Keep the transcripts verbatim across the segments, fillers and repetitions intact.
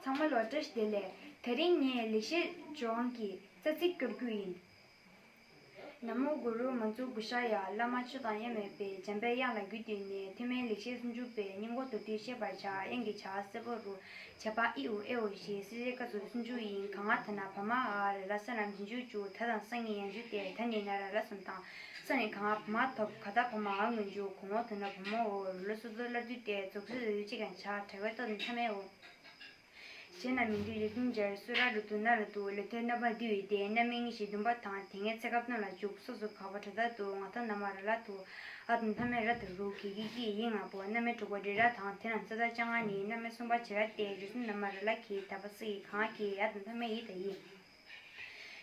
ཚང་མ་ལ་བཀྲ་ཤིས་བདེ་ལེགས། དེ་རིང་ངས་ལེགས་བཤད་ལྗོན་དབང་གི་རྩ་ཚིག་སྐྱོར་རྒྱུ་ཡིན། ན་མོ་གུ་རུ་མ་ཛུ་གུ་ཤ་ཡ། བླ་མ་མཆོག་དང་དབྱེར་མེད་པའི། འཇམ་པའི་དབྱངས་ལ་གུས་བཏུད་ནས། ཐོག་མའི་ལེགས་བཤད་སུམ་ཅུ་པའི། སྙིང་པོ་མདོར་བསྡུས་བཤད་པར་བྱ། དབྱངས་ཀྱི་བྱ་སེར་པོ་རུ། བྱ་བ་ཨི་ཨུ་ཨེ་ཨོ་ཞེས་སྲིད་རྩེ་སྐབས་སུ་སུམ་ཅུ་ཡིན། ག་ང་ད་ན་བ་མ་འ་ར་ལ་ས་ན་རྗེས་འཇུག་བཅུ། ད་དང་ས་གཉིས་ཡང་འཇུག་སྟེ། ད་ནི་ན་ར་ལ་གསུམ་དང་། ས་ནི་ག་ང་བ་མ་ཐོབ། ག་ད་བ་མ་འ་སྔོན་འཇུག་གོ་ངོ་ད་ན་བ་མ་འོ་ར་ལ་སོ་སོ་སླར་བསྡུ་སྟེ། རྫོགས་ཚིག་རེ་རེ་གཅིག་ཀྱང་བྱ། དྲག་པོའི་རྟགས་དང་ཐ་མའི་འོ། བྱས་ན་མིང་བསྡུས་ཡིག་བདུན་སྦྱར། སུ་ར་རུ་དུ་ན་ར་དུ། ལོ་ཐོས་རྣམ་པ་འདུས་ཡོད་དེ། རྣམ་སྨིན་ཞེས་བདུན་པ་དང་། དེ་སྔའི་ཚེ་སྐབས་རྣམས་ལ་འཇུག་སོགས་སུ་དགག་པ་དྲི་ཟ་དུ། ང་ད་ན་མ་ར་ལ་དུ། འ་དང་མཐའ་མེད་ར་དུ་རུ། གི་གི་གི་ཡི་ང་པོ། རྣམ་སྨིན་དྲུག་པ་རི་ར་དང་། དེ་རྣམས་ས་ད་ཅང་ང་ནི། རྣམ་སྨིན་གསུམ་པ་བྱེ་ར་སྟེ། རི་གསུམ་ན་མ་ར་ལ་གི། ད་པ་ས་ཡི་ག་ང་གི། འ་དང་མཐའ་མེད་ཡི་ད་ཡི།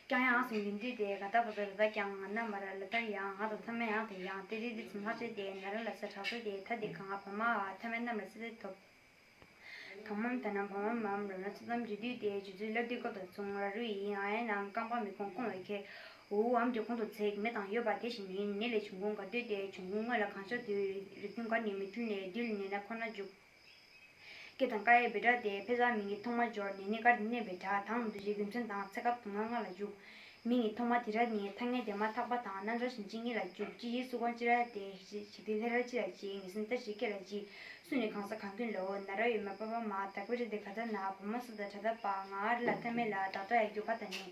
ཀྱང་ཡང་ཟིན་གྱིན་འདུས་ཏེ། ག་ད་བ་ད་ར་ད་ཀྱང་། ང་ན་མ་ར་ལ་ད་ཡང་། འ་དང་མཐའ་མེད་འང་ད་ཡང་། ཏི་རི་ཏི་ཚུན་ལྷག་བཅས་ཏེ། ན་ར་ལ་ས་དྲག་སོ་སྟེ། ད་དེ་ག་ང་བ་མ་འ། མཐའ་མེད་རྣམས་ལ་སྲིད་དེ་ཐོབ། གང་མམ་ད་ན་བ་མ་མམ་ར་ལ་ཚོ་ཙམ་འབྱེད་བསྡུས་ཏེ། འབྱེད་ཚུལ་ལབ་དུས་སྐབས་དང་མཚུངས། ར་རུ་ཡིན། འ་ཡན་ནང་རྐང་པ་མི་ཁོང་ཁོང་ལ་ཁེ། འུ་འམ་གྱི་གོང་དུ་ཚེག་མེ་དང་ཡོད་པ་དེ་བཞིན་ཡིན། ནི་ལས་བྱུང་ཁུངས་ག་དུས་ཏེ། བྱུང་ཁུངས་སྔོན་ལ་གང་ཤར་དུས། རིགས་མཐུན་ག་ནི་མི་མཐུན་ལས། དུས་ལ་ཉེ་ན་ཁོ་ན་འཇུག་སྐད་དང་ཀ་ཡེ་བེ་སྒྲ་སྟེ། ཕེ་ས་མིང་གི་ཐོག་མ་སྦྱོར། ནས་ནི་ཀར་གནས་པའི་སྒྲ་དང་། འདུ་བྱེད་རྒྱུ་མཚན་དང་ཚེག་སྐབས་དུ་མ་ལྔ་ལ་འཇུག་མིང་གི་ཐོག་མ་དེ་ར་ནི་ཐ་སྙད་དེ་མ་ཐག་པ་དང་རྣམ་གྲངས་གཞན་གཅིག་གཉིས་ལ་འཇུག་སྤྱི་ཡི་སུ་གང་ཅི་ར་སྟེ། ཞི་སྟེ་ལྷེ་ར་ཅི་ལ་ཅི། ངེས་ཟིན་ལྟ་ཞིག་སྐད་ལ་ཅི། སུ་ནི་གང་ས་གང་ཀུན་ལའོ། ན་ར་ཡོད་མ་པ་པ་མ། དག་པའི་རི་དེ་ག་ད་ན། བ་མ་ས་ད་དྲ་ད་པ། ང་ཨ་རི་ལ་ཐ་མེད་ལ། ད་ད་ཡ་རྒྱུ་ག་ད་ནི།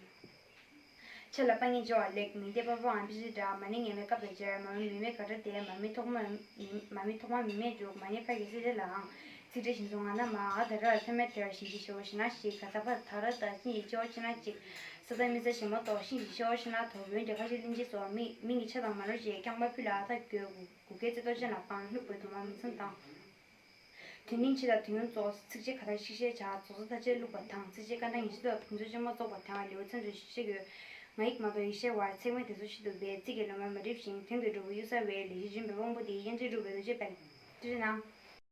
ཆ་ལ་པ་ཉིད་སྦྱོར་བ་ལེགས། མིང་དེ་པ་པ་འམ་པི་ཤི་འདྲ། མ་ནི་ངེས་མེད་སྐབས་དང་སྦྱར། མ་མི་མི་མེད་ག་སྒྲ་སྟེ། མ་མི་ཐོག་མ་མི་མ་མི་ཐོག་མ་མི་མེད་འཇུག་མ་ནི་ཁ་གི་སི་རེ་ལའང་། ཚིག་ཕྲད་བཞིན་དུ་ང་ན་མ། འ་ད་ར་ཐ་མེད་དེར་བཞིན་གྱི་ཞེའོ་ཞེ་ན་ཞིག་ག་ད་པ་ད་ར་ད་ཤིན་གྱི་ཤེའོ་ཤེ་ན་གཅིག་ས་ད་མི་ས་ཞེ་མ་གཏོགས་ཤིན་གྱི་ཤེའོ་ཤེ་ན་ཐོབ། འོན་ཀྱང་ཁ་ཤས་གླིང་རྗེ་སོགས་མི་མིང་གི་ཆ་དང་མ་ནོར་ཞེས་རྐྱང་པ་ཕུད་ལ་ཨ་ཐ་གྱོད་གུ་གུ་གེ་རྩེ་ཏོ་ཅན་ལ་སྤང་ལྷུག་པའི་དུ་མ་མི་ཚང་དང་། དོན་སྙིང་ཆེ་དང་དོན་ཡོད་རྫོགས། ཚིགས་བཅད་ག་ད་ཤིག་ཤེས་བྱ། རྫོགས་ས་ཐ་ཆད་ལྷུག་པ་དང་། ཚིགས་བཅད་ཀ་ད་ངེས་ཤེས་ཐོབ། དོན་ཚོ་ཆེན་མོ་རྫོགས་པ་དང་ལེའུ་ཚན་ཚོ་ཤིག་ཤེས་དགོས། ང་ཡིག་མ་གཏོགས་ཡིག་ཤེས་བར་ཚེག་མེད་དེ་ཚོ་ཤིན་ཏུ་སྦས། ཚིག་གི་ལོ་མ་མ་འགྲིབ་ཞིང་དོན་གྱི་འགྲོ་བ་གཡུག་ས་བས། ལེགས་བཤད་ལྗོན་པའི་དབང་པོ་དེ། དབྱངས་ཅན་གྲུབ་པའི་རྡོ་རྗེ་དཔལ། ཏི་རི་ན།